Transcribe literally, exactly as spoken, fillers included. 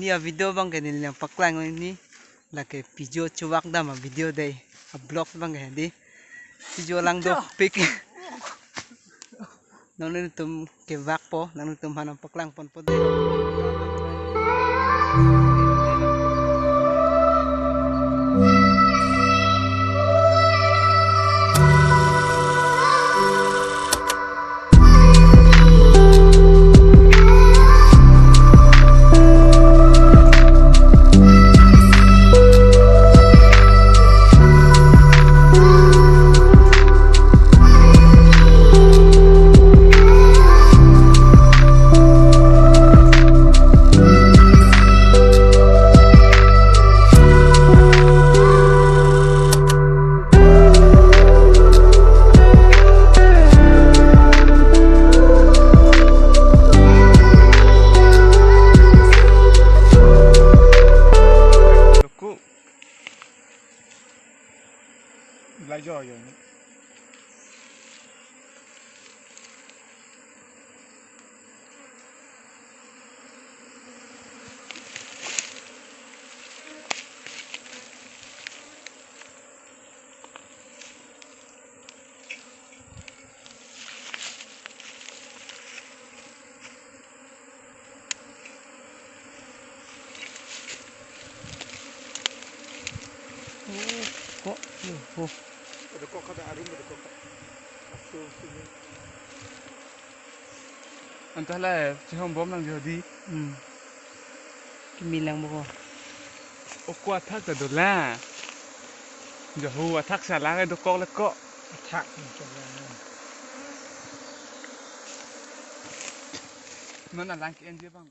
Ya video abang ke neli nangpaklang ini, lake pijo chuvak dam a video dei, a vlogs abang ke dei. Pijo lang dopik. Nanglitum kevakpo, nanglitum aphan nangpaklang ponpo dei. Belai jo jo ni. Oh, kok, oh, oh. Ada kok kada arum, ada kok. Asu sini. Antahlah, chehom bom nang jodi. Hmm. Kimi lang boko. Oko athak ta dolang. Jahu athak salang dokok lekok. Athak ni dolang. Non alang ke enje bang.